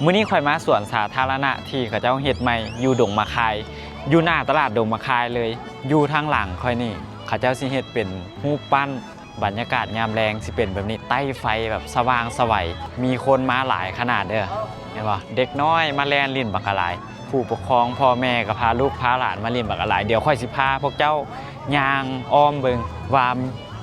ມື້ນີ້ຂ້ອຍມາສວນສາທາລະນະທີ່ເຂົາເຈົ້າເຮັດໃໝ່ຢູ່ດົງໝາກຄາຍ ຢູ່ໜ້າຕະຫຼາດດົງໝາກຄາຍເລີຍ. ຢູ່ທາງຫຼັງຂ້ອຍນີ້ ເຂົາເຈົ້າຊິເຮັດເປັນຮູບປັ້ນ ບັນຍາກາດຍາມແລງຊິເປັນແບບນີ້ ໃຕ້ໄຟແບບສະຫວ່າງສະໄຫວ ມີຄົນມາຫຼາຍຂະໜາດເດີ້ ເຫັນບໍ່? ເດັກນ້ອຍມາແລ່ນຫຼິ້ນບັກກະຫຼາຍ ຜູ້ປົກຄອງພໍ່ແມ່ກໍພາລູກພາຫຼານມາຫຼິ້ນບັກກະຫຼາຍ. ດຽວຂ້ອຍຊິພາພວກເຈົ້າຍ່າງອ້ອມເບິ່ງວ່າ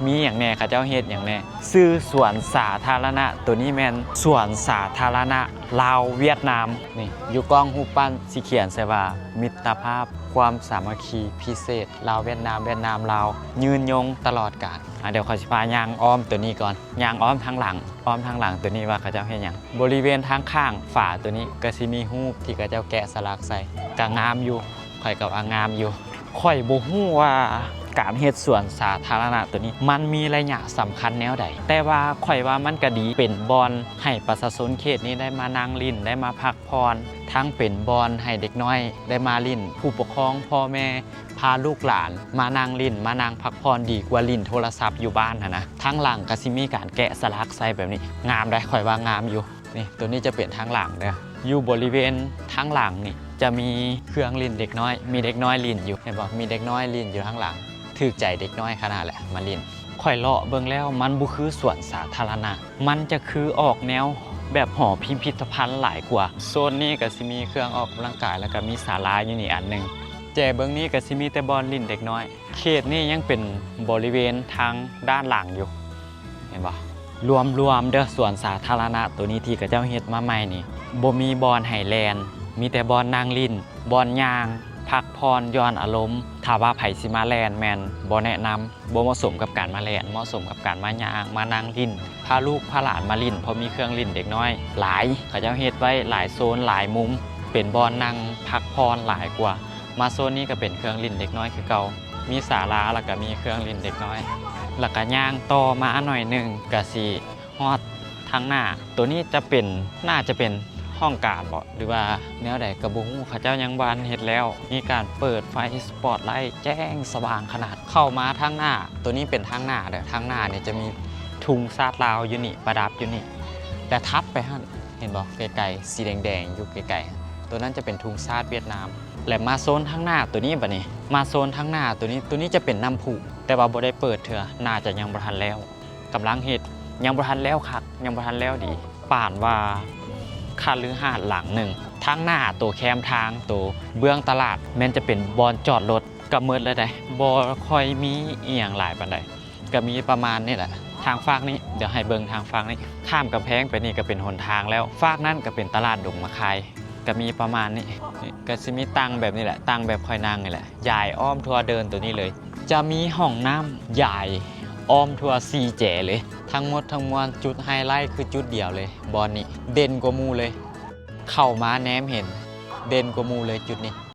ມີຫຍັງແດ່ ເຂົາເຈົ້າເຮັດຫຍັງແດ່. ຊື່ສວນສາທາລະນະໂຕນີ້ແມ່ນສວນສາທາລະນະລາວຫວຽດນາມ. ນີ້ຢູ່ກ້ອງຮູບປັ້ນຊິຂຽນໃສ່ວ່າ ມິດຕະພາບຄວາມສາມັກຄີພິເສດ ລາວຫວຽດນາມ ຫວຽດນາມລາວ ຍືນຍົງຕະຫຼອດການ. ອາ ດຽວຂ້ອຍຊິພາຍ່າງອ້ອມໂຕນີ້ກ່ອນ ຍ່າງອ້ອມທາງຫຼັງ ອ້ອມທາງຫຼັງໂຕນີ້ວ່າເຂົາເຈົ້າເຮັດຫຍັງ. ບໍລິເວນທາງຂ້າງຝາໂຕນີ້ກໍຊິມີຮູບທີ່ເຂົາເຈົ້າແກະສະຫຼັກໃສ່ ກໍງາມຢູ່ ຂ້ອຍກໍວ່າງາມຢູ່. ຂ້ອຍບໍ່ຮູ້ວ່າການເຮັດສວນສາທາລະນະໂຕນີ້ ມັນມີໄລຍະສຳຄັນແນວໃດ ແຕ່ວ່າຂ້ອຍວ່າມັນກໍດີ ເປັນບ່ອນໃຫ້ປະຊາຊົນເຂດນີ້ໄດ້ມານັ່ງຫຼິ້ນ ໄດ້ມາພັກຜ່ອນ ທັງເປັນບ່ອນໃຫ້ເດັກນ້ອຍໄດ້ມາຫຼິ້ນ ຜູ້ປົກຄອງພໍ່ແມ່ ພາລູກຫຼານມານັ່ງຫຼິ້ນ ມານັ່ງພັກຜ່ອນ ດີກວ່າຫຼິ້ນໂທລະສັບຢູ່ບ້ານຫັ້ນນະ. ທາງຫຼັງກໍຊິມີການແກະສະຫຼັກໃສ່ແບບນີ້ ງາມເດ້ ຂ້ອຍວ່າງາມຢູ່. ນີ້ ໂຕນີ້ຈະເປັນທາງຫຼັງເດີ້ ຢູ່ບໍລິເວນທາງຫຼັງນີ້ຈະມີເຄື່ອງຫຼິ້ນເດັກນ້ອຍ ມີເດັກນ້ອຍຫຼິ້ນຢູ່ ເຫັນບໍ່? ມີເດັກນ້ອຍຫຼິ້ນຢູ່ທາງຫຼັງ ຖືກໃຈເດັກນ້ອຍຂະໜາດແຫຼະມາຫຼິ້ນ. ຂ້ອຍເລາະເບິ່ງແລ້ວມັນບໍ່ຄືສວນສາທາລະນະ ມັນຈະຄືອອກແນວແບບຫໍພິພິທະພັນຫຼາຍກວ່າ. ໂຊນນີ້ກໍຊິມີເຄື່ອງອອກກຳລັງກາຍ ແລ້ວກໍມີສາລາຢູ່ນີ້ອັນໜຶ່ງ. ແຈເບິ່ງນີ້ກໍຊິມີແຕ່ບ່ອນຫຼິ້ນເດັກນ້ອຍ. ເຂດນີ້ຍັງເປັນບໍລິເວນທາງດ້ານຫຼັງຢູ່ ເຫັນບໍ່? ລວມໆເດີ້ ສວນສາທາລະນະໂຕນີ້ທີ່ເຂົາເຈົ້າເຮັດມາໃໝ່ນີ້ ບໍ່ມີບ່ອນໃຫ້ແລ່ນ ມີແຕ່ບ່ອນນັ່ງຫຼິ້ນ ບ່ອນຍ່າງ ພັກຜ່ອນຢ່ອນອາລົມ. ຖ້າວ່າໃຜຊິມາແລ່ນແມ່ນບໍ່ແນະນຳ ບໍ່ເໝາະສົມກັບການມາແລ່ນ ເໝາະສົມກັບການມາຍ່າງ ມານັ່ງຫຼິ້ນ ພາລູກພາຫຼານມາຫຼິ້ນ ເພາະມີເຄື່ອງຫຼິ້ນເດັກນ້ອຍຫຼາຍ ເຂົາເຈົ້າເຮັດໄວ້ຫຼາຍໂຊນຫຼາຍມຸມ ເປັນບ່ອນນັ່ງພັກຜ່ອນຫຼາຍກວ່າ. ມາໂຊນນີ້ກໍເປັນເຄື່ອງຫຼິ້ນເດັກນ້ອຍຄືເກົ່າ ມີສາລາ ແລ້ວກໍມີເຄື່ອງຫຼິ້ນເດັກນ້ອຍ ແລ້ວກໍຍ່າງຕໍ່ມາໜ້ອຍໜຶ່ງ ກໍຊິຮອດທາງໜ້າ. ໂຕນີ້ຈະເປັນ ໜ້າຈະເປັນຫ້ອງການບໍ ຫຼືວ່າແນວໃດກໍບໍ່ຮູ້ ເຂົາເຈົ້າຍັງບໍ່ທັນເຮັດແລ້ວ. ມີການເປີດໄຟສະປອດໄລແຈ້ງສະຫວ່າງຂະໜາດ. ເຂົ້າມາທາງໜ້າ ໂຕນີ້ເປັນທາງໜ້າເດີ້ ທາງໜ້ານີ້ຈະມີທຸງຊາດລາວຢູ່ນີ້ ປະດັບຢູ່ນີ້ ແຕ່ຖັດໄປຫັ້ນ ເຫັນບໍ່ ໄກໆ ສີແດງໆ ຢູ່ໄກໆ ໂຕນັ້ນຈະເປັນທຸງຊາດຫວຽດນາມ. ແລະມາໂຊນທາງໜ້າໂຕນີ້ບັດນີ້ ມາໂຊນທາງໜ້າໂຕນີ້ ໂຕນີ້ຈະເປັນນ້ຳພຸ ແຕ່ວ່າບໍ່ໄດ້ເປີດເທື່ອ ໜ້າຈະຍັງບໍ່ທັນແລ້ວ ກຳລັງເຮັດ ຍັງບໍ່ທັນແລ້ວຄັກ ຍັງບໍ່ທັນແລ້ວດີ ປານວ່າຄະລືຫາດຫຼັງໜຶ່ງ. ທາງໜ້າໂຕແຄມທາງ ໂຕເບື້ອງຕະຫຼາດ ແມ່ນຈະເປັນບ່ອນຈອດລົດ ກໍໝົດແລ້ວໃດ໋ ບໍ່ຄ່ອຍມີອີ່ຫຍັງຫຼາຍປານໃດ. ກໍມີປະມານນີ້ແຫຼະ ທາງຟາກນີ້ ດຽວໃຫ້ເບິ່ງທາງຟາກນີ້ ຂ້າມກຳແພງໄປນີ້ກໍເປັນຫົນທາງແລ້ວ ຟາກນັ້ນກໍເປັນຕະຫຼາດດົງໝາກຄາຍ ກໍມີປະມານນີ້. ນີ້ກໍຊິມີຕັ່ງແບບນີ້ແຫຼະ ຕັ່ງແບບຂ້ອຍນັ່ງນີ້ແຫຼະ ຢາຍອ້ອມທົ່ວເດີ່ນໂຕນີ້ເລີຍ. ຈະມີຫ້ອງນ້ຳຢາຍອ້ອມທົ່ວສີ່ແຈເລີຍ. ທັງໝົດທັງມວນ ຈຸດໄຮໄລຄືຈຸດດຽວເລີຍ ບ່ອນນີ້ເດັ່ນກວ່າໝູ່ເລີຍ. ເຂົ້າມາແນມເຫັນເດັ່ນກວ່າໝູ່ເລີຍຈຸດນີ້.